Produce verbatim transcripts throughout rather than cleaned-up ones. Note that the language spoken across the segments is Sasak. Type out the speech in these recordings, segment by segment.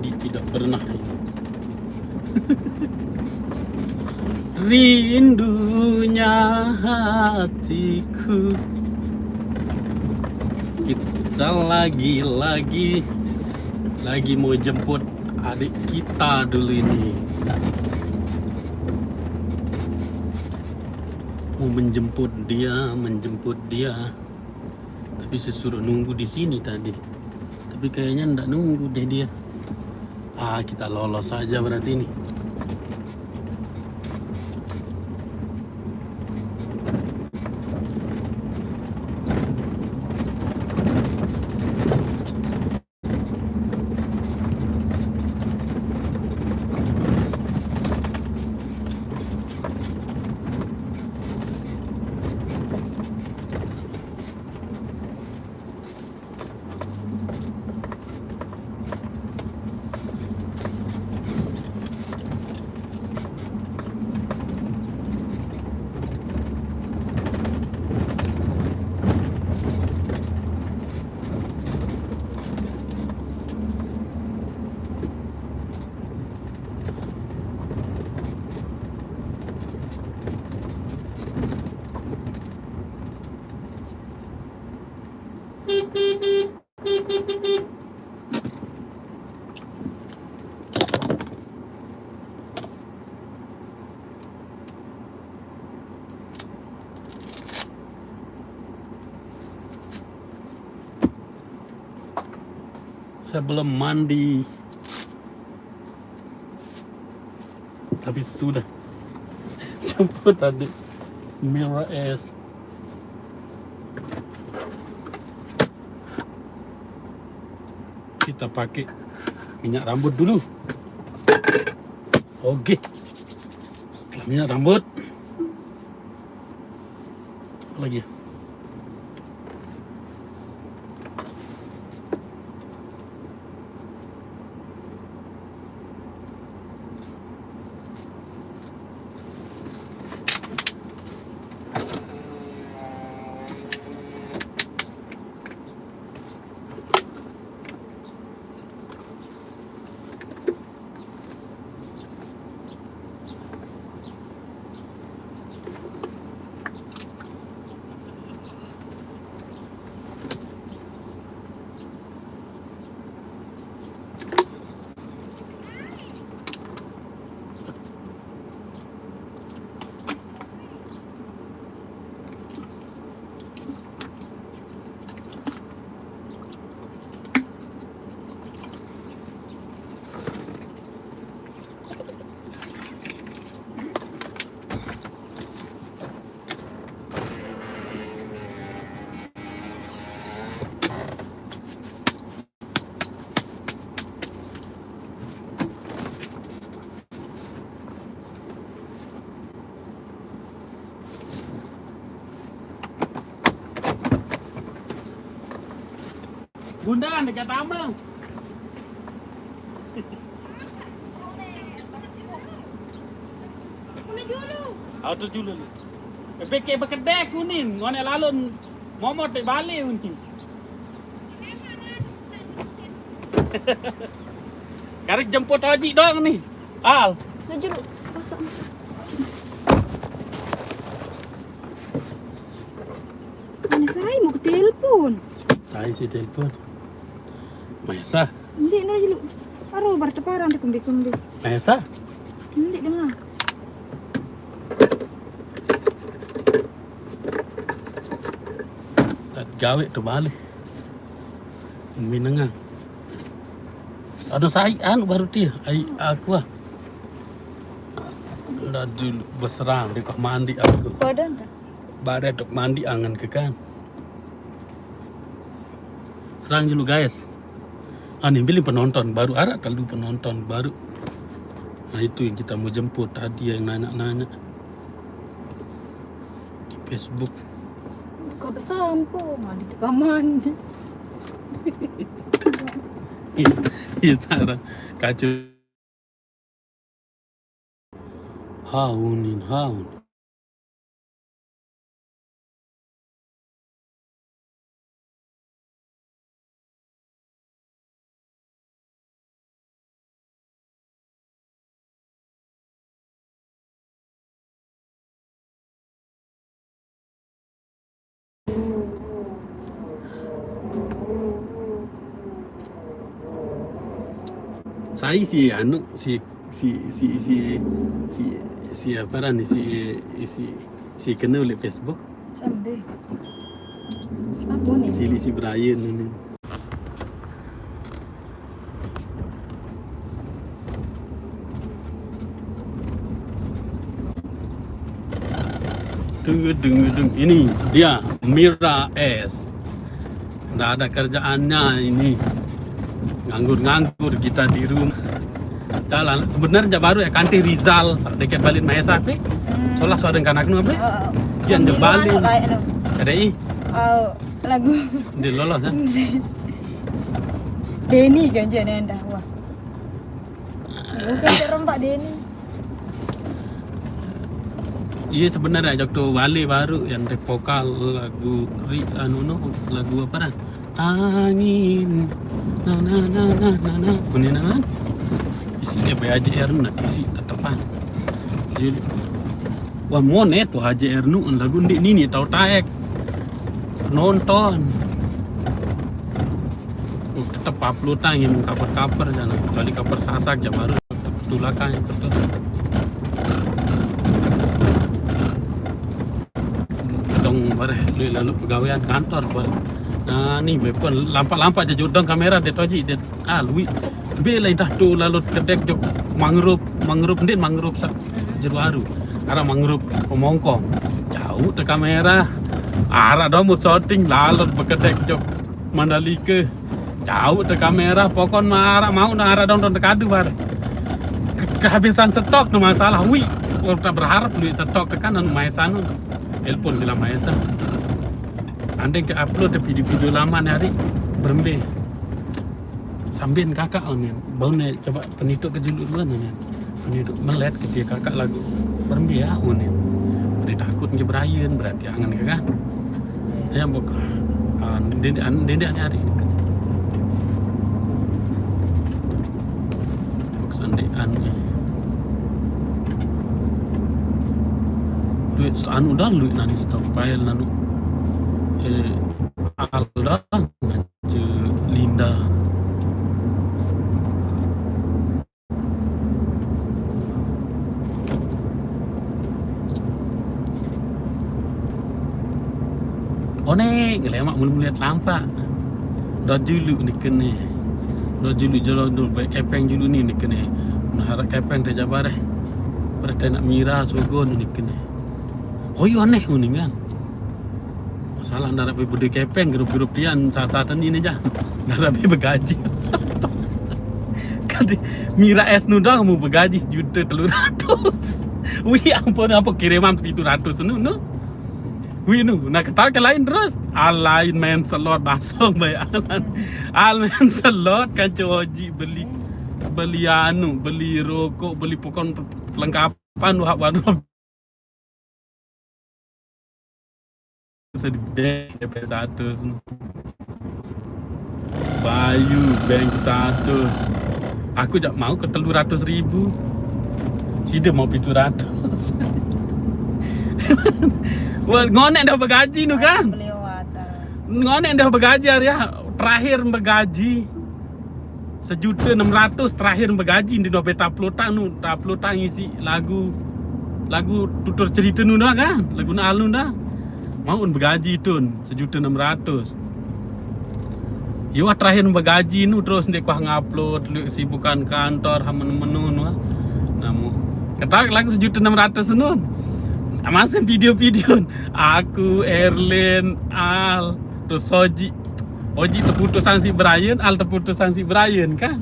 Tidak pernah rindu. Rindunya hatiku. Kita lagi-lagi lagi mau jemput adik kita dulu ini. Mau menjemput dia, menjemput dia. Tapi saya suruh nunggu di sini tadi. Tapi kayaknya ndak nunggu deh dia. Ah, kita lolos saja berarti ini. Saya belum mandi. Tapi sudah jemput tadi. Mirror S. Kita pakai minyak rambut dulu. Oke. Setelah minyak rambut, lagi. Bunda, dekat tambang. Auto julu. Peke bekedek kuning, ngone lalon momot de bale unin. Karek jemput Oji dong nih. Al. Nah, julu. Pasang. Mana saya mau ke telepon? Saya si telepon. Maesa. Hindi na julu. Aro berteparan di kumbi-kumbi. Maesa. Hindi dengar. Gawe tu balik. Minanga. Ada sai anu baru dia, ai aku ah. Nda dulu berserang di mandi aku. Badan dah. Badan untuk mandi angan ke kan. Serang dulu guys. Ani beli penonton baru, ada kalau penonton baru. Nah, itu yang kita mau jemput tadi yang nanya-nanya di Facebook. Buka besampo, mandi di kamar. Iya, iya, Sarah. Kacau. Haunin, haun. Ai si anu, si, si, si, si, si, si apa dah ni, si, si, si kena oleh Facebook. Sambil. Apa ni? Si, si Brian ni. Dung, dung, dung. Ini dia Mira S. Nggak ada kerjaannya ini. Nganggur-nganggur kita di rumah. Jalan sebenarnya baru ya kanti Rizal dekat balik Maesa pe. Hmm. Soalnya sudah kanak nu apa? Oh, oh. Yang ambil balik. Anu, lain, anu. Ada i. Oh, lagu. Dia lolos kan? Denny kan je nenda. Wah. Bukan serem Pak Denny. Iya sebenarnya jok tu balik baru yang tek vokal lagu ri anu no lagu apa dah? Angin. Na na na na na na. Bunyi na na. Isinya B A J R na isi tetepan. Jadi, wah monet tuh H J R nu lagu ndik nini tau taek. Nonton. Uh, tetep upload tang yang cover-cover jangan kecuali cover Sasak jam baru tetep tulakan yang betul. Dong bareh lui lalu pegawaian kantor bareh. Nah, ni bepon lampak-lampak je jodong kamera dia toji dia ah lui. Be lah dah tu lalu kedek jok mangrove, mangrove ndin mangrove sa jeru aru. Arah mangrove pemongkong. Jauh te kamera. Arah dah mut shooting lalu bekedek jok Mandalika. Jauh te kamera pokon ma arah mau na arah dong dong tekadu bar. Ke- kehabisan stok tu masalah. Wi, orang tak berharap duit stok tekan anu Maesa nu. Telepon bilang Maesa. Andai ke upload te video-video lama ni hari berembe. Sambil kakak oh ni. Bau ni coba penituk ke juluk duluan ni. Penituk melet ke dia kakak lagu. Berembe ya oh ni. Beri takut ke Brian berarti angan ke kan. Ya bok. Ah, dia dia dia ni hari. Bok sandian ni. Duit anu dah duit nani stockpile nanu. Eh, Alda je Linda. One ngelemak mula-mula telampak. Dah julu ni kene. Dah julu jolo dah baik kepeng julu ni ni kene. Nah harap kepeng dah jabar eh. Pada nak mira sogo ni kene. Oh, iya aneh ni kan. Masalah ndak ada beda kepeng grup-grup dia saat-saat ini ni jah. Ndak ada begaji. Kadi mira es nu dah mau begaji sejuta telur ratus. Wih ampun apa kiriman tujuh ratus nu nu. Wih nu nak kata ke lain terus. Alain main selot basong baik alan. Al main selot kan coji beli beli anu beli rokok beli pokon perlengkapan wah waduh sedih bank satu. Bayu bank satu. Aku jak mau ke telur ratus ribu. Sida mau pitu ratus. Wah, ngonek dah bergaji nu kan? Ngonek dah bergaji hari ya. Terakhir bergaji sejuta enam ratus terakhir bergaji di dompet tak pelotang nu tak pelotang isi lagu lagu tutur cerita nu dah kan lagu nak nu dah mau bergaji tun sejuta enam ratus. Iwah terakhir bergaji nu terus ndek kuah ngupload lu sibukan kantor hamen menu nu namu ketak lagu sejuta enam ratus nu masih video-video aku Erlin Al terus Soji Oji terputusan si Brian, al terputusan si Brian kan.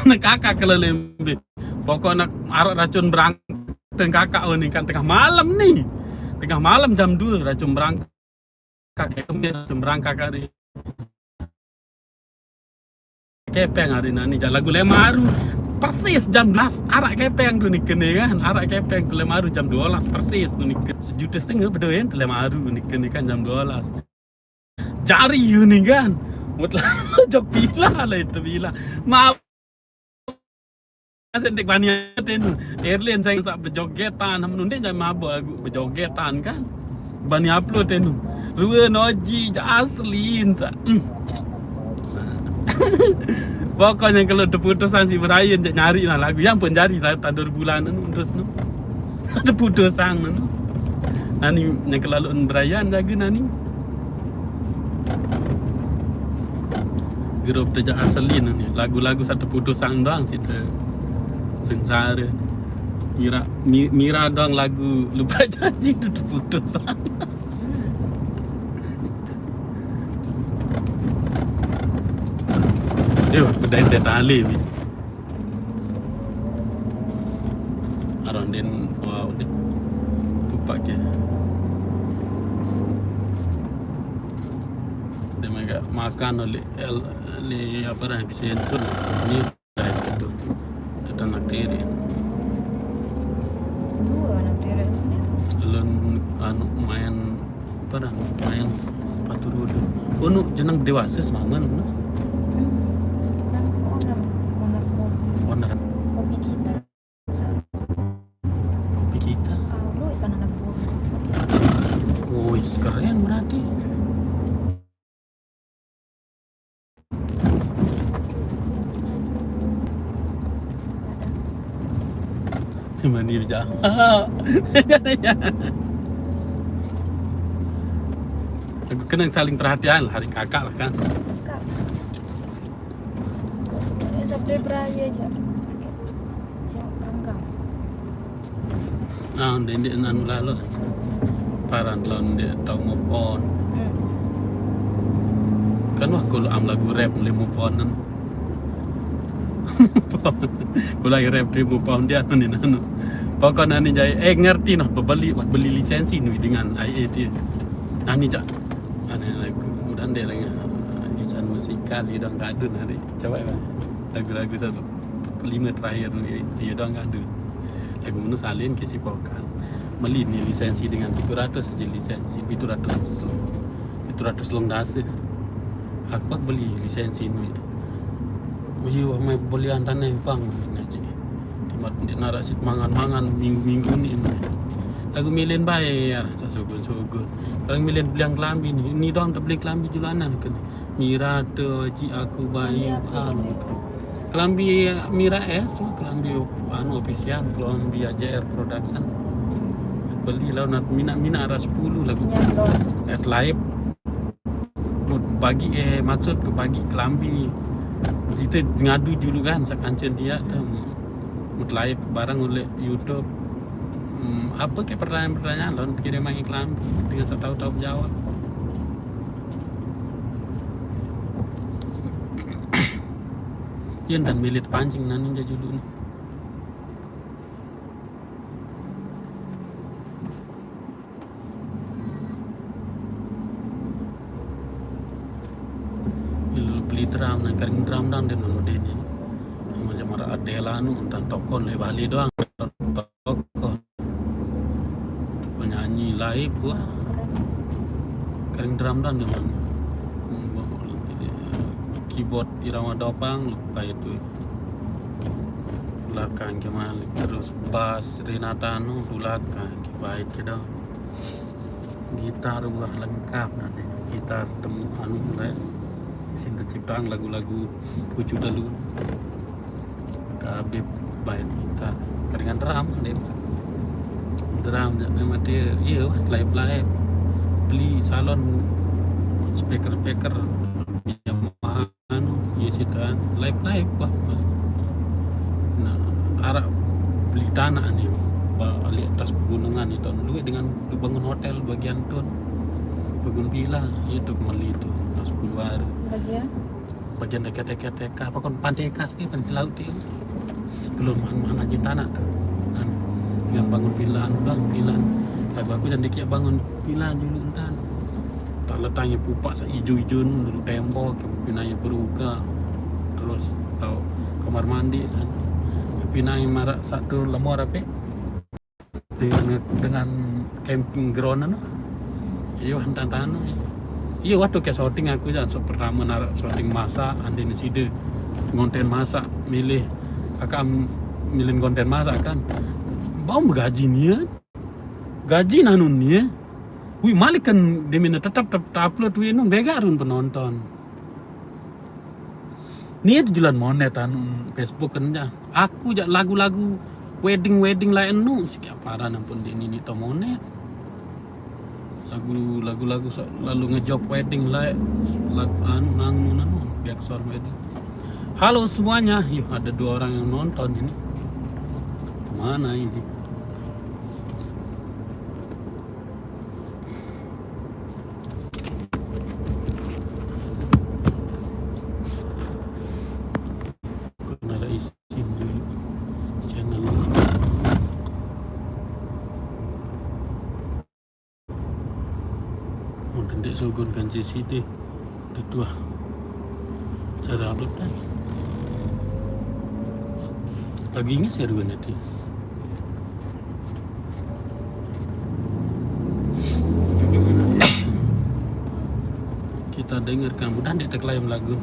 Nak kakak kalau lembe. Pokok nak arak racun berangkat kakak oh ni kan tengah malam ni. Tengah malam jam dua racun berangkat. Kakak kami racun berangkat hari. Kepeng hari nani jam lagu lemaru. Persis jam dua belas arak kepeng tu ni kene kan. Arak kepeng tu lemaru jam dua belas persis tu ni sejuta setengah bedoyan tu lemaru ni kene kan jam dua belas. Jari you ni kan. Mut lah jok pila lah itu pila. Maaf. Sentik bani aten. Erlin saya sak bejogetan. Menundin jangan mabuk lagu bejogetan kan. Bani upload ten. Rua noji aslin sa. Hmm. Pokoknya kalau terputusan si Brian, cak nyari lah lagu yang pun jari lah, tak ada bulan tu terus tu. Terputusan tu. Nani yang kalau lalu Brian lagu nani. Grup Teja Aselin ni, lagu-lagu satu putusan doang situ. Sengsara. Mira, Mi- Mira doang lagu lupa janji tu terputusan. Yo, udah dia tali. Aron din, wow, din. Tupak ke. Dia mega makan oleh el, oleh apa dah bisa itu. Ni dah itu. Datang nak diri. Dua anak dia ni. Lon anu main apa dah main paturu tu. Unu jenang dewasa semaman no. Kan owner, owner kopi. Owner Kopi kita. kopi kita. Ah, lu ikan anak buah. Woi, keren berarti. Ada. Mandi aja. Aku kena saling perhatian lah hari kakak lah kan. Kak. Ini sabda beraya aja. Siap renggang. Ah, dia dia anu lalu. Paran lawan dia tau move on. Hmm. Kan wah kalau am lagu rap boleh move on kan. Kalau lagi rap dia move on dia anu ni anu. Pokok nani jai eh ngerti noh beli beli lisensi ni dengan I A dia. Nani jak. Anu lagu mudah dia dengan Isan musikal dia dong kadun hari. Coba ya. Lagu-lagu satu lima terakhir ni dia dong kadun. Lagu mana salin ke si pokal. Meli ni lisensi dengan tujuh ratus aja lisensi, tujuh ratus. Tujuh ratus long dasa. Aku beli lisensi ni. Uyu amai belian tanah bang ngaji. Timat dia narak sit mangan-mangan minggu-minggu ni. Lagu milin bae ya, sasugun-sugun. Kalau milin belian kelambi ni, ni dong tak beli kelambi julanan ke ni. Mira tu ji aku bayu anu. Kelambi Mira S, kelambi anu official, kelambi A J R Production. Beli lah nak mina-mina arah sepuluh lagu. Nyandor. At live. Mut bagi eh maksud ke bagi kelambi. Kita ngadu dulu kan sakancen dia tu. Mut live barang oleh YouTube. Hmm, apa ke pertanyaan-pertanyaan lawan kirim lagi kelambi dengan setahu-tahu jawab. Yang dan milit pancing nani jajulu ni. Beli drum dan kering drum dan dia nunggu dia ni. Macam ada adela nu entah tokon le bali doang. Tokon. Penyanyi live gua. Keren sih. Kering drum dan dengan keyboard irama dopang lupa itu belakang kemana terus bass Renata nu belakang baik dong. Gitar wah lengkap nanti gitar temu anu mulai isin terciptaan lagu-lagu lucu dulu. Kabib baik gitar keringan drum deh. Drum je memang dia iya live live beli salon speaker speaker Yamaha anu iya situ kan live live wah. Nah, arah beli tanah ni balik atas pegunungan itu dulu dengan tu bangun hotel bagian tu bangun villa itu meli tu atas keluar Bagian. Bagian dekat-dekat dekat apa kon pantai kas ni pantai laut dia. Belum mana aja tanah tu. Dan yang bangun villa anu bang villa. Lagu aku dan dia bangun villa dulu entan. Tak letaknya pupak sa ijo-ijo nu dulu tembok pinanya beruga. Terus tau kamar mandi dan pinanya marak satu lemor apa dengan dengan camping ground anu. Iyo hantan tanu. Iyo waktu ke syuting aku jan so pertama narak syuting masak andin sida ngonten masak milih akak milih konten masak kan. Bau gaji ni ya. Gaji nanun ni ya. Wi malik kan dia mina tetap tetap upload wi nun bega run penonton. Ni ada jalan monet anu Facebook kan dah. Aku jak lagu-lagu wedding-wedding lain nu sikit parah ampun di ni to monet. Lagu lagu-lagu lalu ngejob wedding lain lagu anu nang nu nang biar soal wedding. Halo semuanya, yuh ada dua orang yang nonton ini. Kemana ini? Channel. Mungkin dek sogon kan C C T. Udah tua. Cara upload kan. Lagi ingat sih Ruben tadi. Kita dengarkan, mudah dek terkelayam lagu.